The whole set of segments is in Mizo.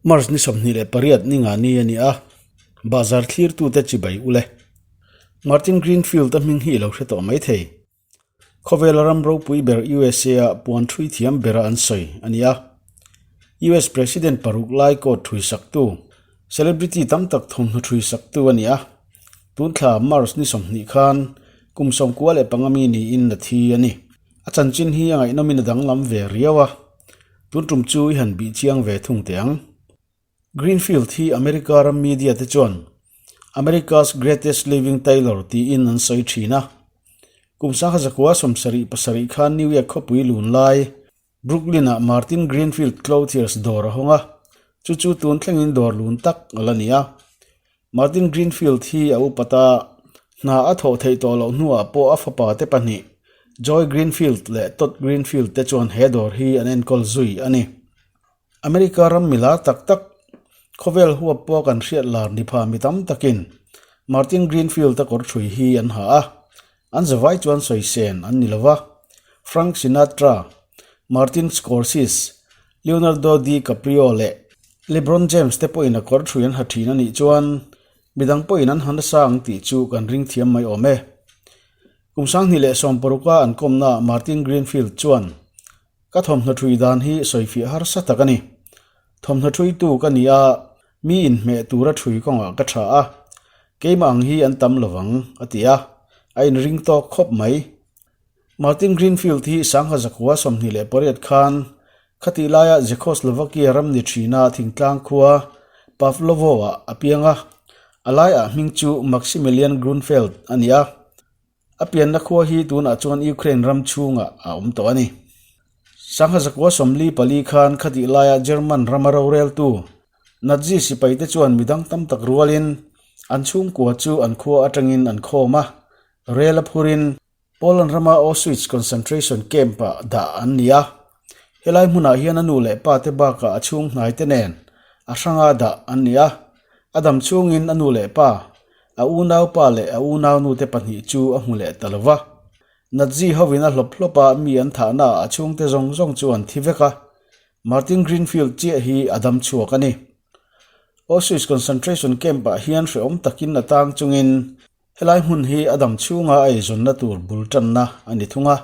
March ni 28 ni nga ni a ni a, bahzar thlirtute chibai u le. Martin Greenfield-a hming hi i lo hre tawh mai thei. Khawvela ram ropui ber USA-ah puan thui thiam bera an sawi a ni a. US President paruk lai coat thui saktu, celebrity tam tak thawmhnaw thui saktu a ni a. Tun thla March ni 20 khan kum 95 mi niin a thi a ni. A chanchin hi a ngaihnawmin a danglam ve riau a, tun tum chu i han bih chiang ve thung teh ang. Greenfield hi America ram media te chuan America's Greatest Living Tailor tiin an sawi thin a. Kum sangha zakua 77 khan New York khawpui lun lai Brooklyn-ah Martin Greenfield Clothiers dawr a hawng a, chu chu tun thlengin dawr lun tak a la ni a. Martin Greenfield hi a upat a, hna a thawh theih tawh loh hnuah pawh a fapa te pahnih, Joy Greenfield leh Todd Greenfield te chuan he dawr hi an enkawl zui a ni. America ram milar tak tak, khawvel huap pawh kan hriat lar ni pha mi tam takin Martin Greenfield-a kawr ṭhui hi an ha a, an zavai chuan sawisen an ni lo va. Frank Sinatra, Martin Scorsese, Leonardo DiCaprio leh LeBron James te pawhin a kawr ṭhui an ha ṭhin a nih chuan midang pawhin an ha nasa ang tih chu kan ring thiam mai awm e. Kum 2016-a an kawmnaah Martin Greenfield chuan, Ka thawmhnaw ṭhui dan hi sawifiah harsa tak a ni. Thawmhnaw ṭhuitu ka ni a, mi inhmeh tura ṭhui kawngah ka ṭha a, keimah ang hi an tam lovang, a ti a, a inring tawk khawp mai. Martin Greenfield hi 1928 khan khatih laia Czechoslovakia ram ni thina thingtlang khua Pavlovo-ah a piang a, a laiah hming chu Maximilian Grunfeld a ni a. A pianna khua hi tunah chuan Ukraine ram chhungah a awm tawh a ni. 1944 khan khatih laia German rama roreltu Nazi sipaite chuan midang tam tak rualin an chhungkua chu an khua atangin an khawm a, rel a phurin Poland rama Auschwitz concentration camp-ah dah an ni a. Helai hmunah hian a nu leh pa te bakah a chhung hnai te nen a hranga dah an ni a. A dam chhungin a nu leh pa, a unau pa leh a unau nu te pahnih chu a hmu leh ta lo va. Nazi hovin a hlawp hlawp a, mi an thahnaah a chhungte zawng zawng chu an thi vek a. Martin Greenfield chiah hi a dam chhuak a ni. Auschwitz concentration camp-ah hian hrehawm takin a tang chungin Helai hmun hi a dam chhunga a eizawnna tur bul tanna a ni thung a.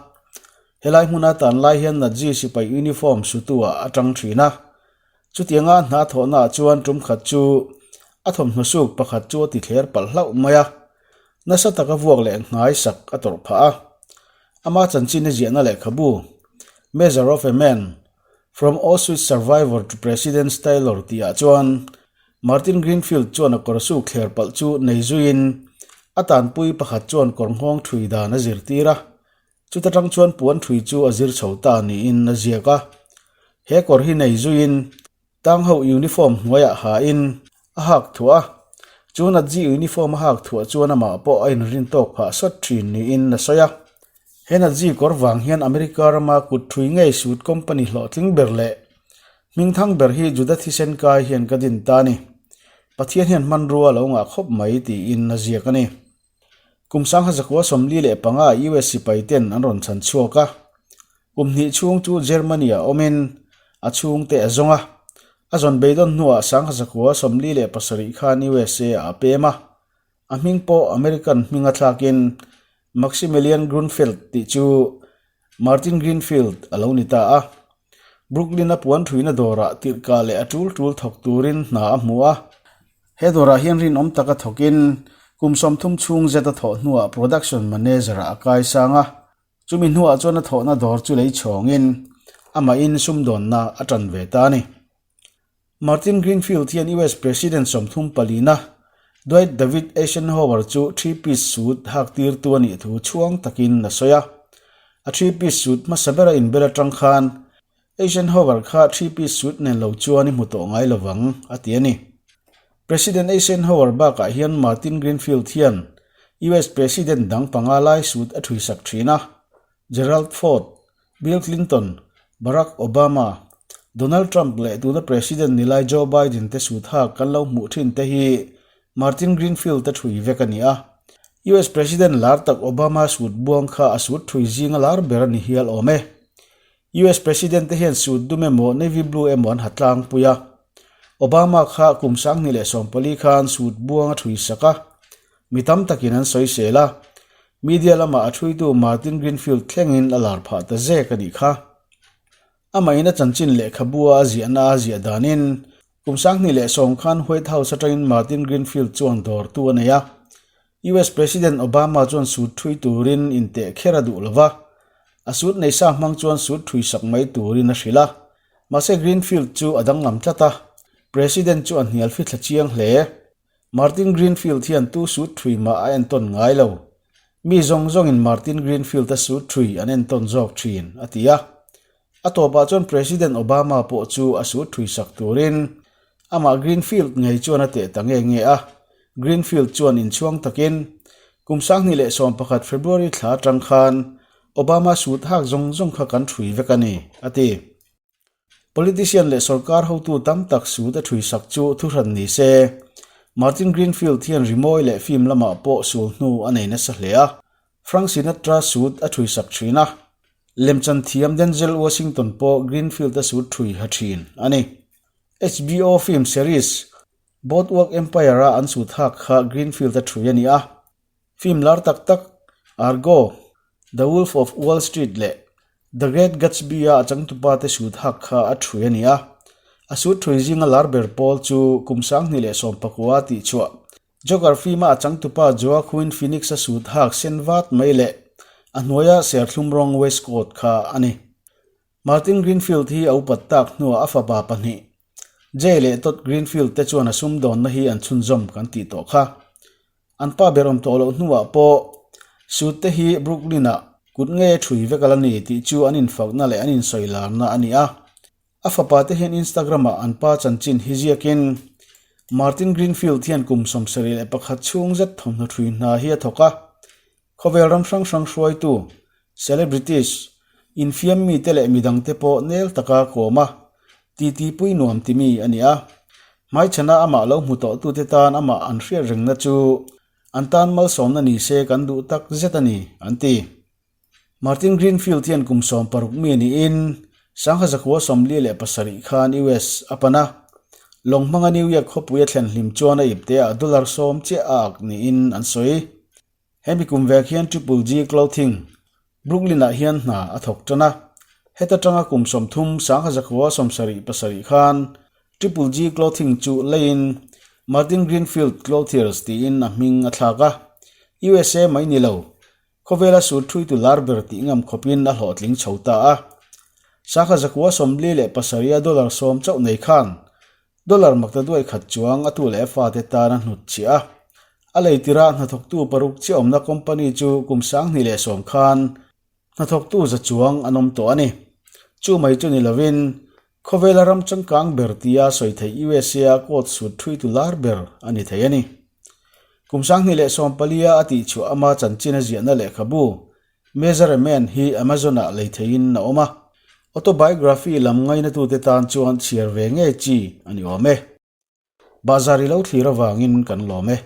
Helai hmuna tan lai hian Nazi sipai uniform sutu-ah a tang thin a. Chutianga a hna thawhnaah chuan tum khat chu a thawmhnaw suk pakhat chu a ti thler palh hlauh mai a. Nasa taka vuak leh nghai sak a tawrh phah a. Ama chanchin a ziahna lehkhabu, Measure of a Man, From Auschwitz Survivor to President's Tailor tihah chuan Martin Greenfield chuan a kawr suk thler palh chu nei zuiin a tanpui pakhat chuan kawr nghawng thui dan a zirtir a, chuta tang chuan puan thui chu a zir chho ta niin a ziak a. He kawr hi nei zuiin tang ho uniform hnuaiah hain a hak thuah a, chu Nazi uniform a hak thuah chuan amah pawh a inrin tawk phah sawt thin niin a sawi a. He Nazi kawr vang hian America rama kut thui ngei suit company hlawhtling ber leh Hmingthang ber hi Juda thisen kai hian ka din ta a ni. Pathian hian hmanrua a lo ngah khawp mai tiin a ziak a ni. Kum 1945 US sipai ten an rawn chhan chhuak a. Kum hnih chhung chu Germany ah awmin a chhungte a zawng a. A zawn beidawn hnuah 1947 khan USA ah a pem a. A hming pawh American hming a thlakin Maximilian Grunfeld tih chu Martin Greenfield a lo ni ta a. Brooklyn-a puan thuina dawrah tirhkah leh a tul tul thawk turin hna a hmu a. He dawrah hian rinawm taka thawkin kum 30 chhung zet a thawh hnuah production manager-ah a kai sang a. Chumi hnuah chuan a thawhna dawr chu lei chhawngin amahin sumdawnna a tan ve ta a ni. Martin Greenfield hian US President 34na Dwight David Eisenhower chu three-piece suit hak tirtu a nih thu chhuang takin a sawi a. A three-piece suit hmasa bera inbel atang khan Eisenhower kha three-piece suit nen lo chuan i hmu tawh ngai lovang, a ti a ni. President Eisenhower bakah hian Martin Greenfield hian US President dang panga lai suit a thuisak thin a. Gerald Ford, Bill Clinton, Barack Obama, Donald Trump leh tuna President ni lai Joe Biden te sut hak kan lo hmuh thin te hi Martin Greenfield te thui vek a ni a. US President lar tak Obama sut buang kha a sut thui zinga lar ber a ni hial awm e. US President te hian sut dum emaw navy blue emaw an ha tlangpui a. Obama kha kum 2014 khan suit buang a thui sak a, mi tam takin an sawisel a, media lama a thuitu Martin Greenfield thlengin a lar phah ta zek a nih kha. Amahin a chanchin lehkhabua a ziahna a ziah danin kum 2010 khan White House atangin Martin Greenfield chuan dawrtu a nei a, US President Obama chuan suit thui turin inteh kher a duh lova, a suit nei sa hmang chuan suit thui sak mai turin a hrilh a. Mahse Greenfield chu a danglam tlat a, President chu a hnial fithla chiang hle. Martin Greenfield hian tu suit thui mah a entawn ngai lo. Mi zawng zawngin Martin Greenfield-a suit thui an entawn zawk thin, a ti a. A tawpah chuan President Obama pawh chu a suit thui sak turin amah Greenfield ngei chuan a teh ta nge nge a. Greenfield chuan inchhuang takin, Kum 2011 February thla atang khan Obama suit hak zawng zawng kha kan thui vek a ni, a ti. Politician leh sorkar hotu tam tak suit a thui sak chu thuhran ni se. Martin Greenfield hian rimawi leh film lamah pawh sul hnu a nei nasa hle a. Frank Sinatra suit a thui sak thin a. Lemchan thiam Denzel Washington pawh Greenfield-a suit thui ha thin a ni. HBO film series Boardwalk Empire-a an suit hak kha Greenfield-a thui a ni a. Film lar tak tak Argo, The Wolf of Wall Street leh The Great Gatsby-a a changtupa te suit hak kha a thui a ni a. A suit thui zinga lar ber pawl chu kum 2019 tih chhuah Joker film-a a changtupa Joaquin Phoenix-a suit hak sen vat mai leh a hnuaia serthlum rawng waistcoat kha a ni. Martin Greenfield hi a upat tak hnuah a fapa pahnih, Jay leh Todd Greenfield te chuan a sumdawnna hi an chhunzawm kan tih tawh kha. An pa ber awm tawh loh hnuah pawh suit te hi Brooklyn-ah kut nge thui vek a la ni tih chu an infakna leh an insawilarna a ni a. A fapa te hian Instagram-ah an pa chanchin hi ziakin Martin Greenfield hian kum 71 chhung zet thawmhnaw thui hna hi a thawk a. Khawvel ram hrang hrang hruaitu, celebrities, infiam mite leh midangte pawh nel taka kawm a, titi pui nuam ti mi a ni a. Hmaichhana amah lo hmu tawhtute tan amah an hriat rengna chu an tan malsawmna ni se kan duh tak zet a ni, an ti. Martin Greenfield hian kum 60 mi niin 1947 khan US a pan a. Lawng hmanga New York khawpui a thlen hlim chuan a ipteah dollar 10 chiah a ak niin an sawi. Hemi kum vek hian Triple G Clothing, Brooklyn-ah hian hna a thawk tan a. Heta tanga kum 30 1977 khan Triple G Clothing chu leiin Martin Greenfield Clothiers tiin a hming a thlak a. USA mai ni lo, khawvela sur thuitu lar ber tih ngam khawpin a hlawhtling chho ta a. 1947 dollar 10 chauh nei khan Dollar makta duai khat chuang a tu leh a fate tan a hnut chhiah a. A lei tirah hnathawktu paruk chiah awmna company chu kum 2010 khan hnathawktu za chuang an awm tawh a ni. Chu mai chu ni lovin khawvela ram changkang ber tia sawi theih USA a coat suit thuitu lar ber a ni thei a ni. Kum 2014 a a tihchhuah ama chanchin a ziahna lehkhabu Measure a Man hi Amazon-ah lei theihin a awm a, autobiography lam ngainatute tan chuan chhiar ve ngei chi a ni awm e. Bahzar i lo thlir avangin kan lawm e.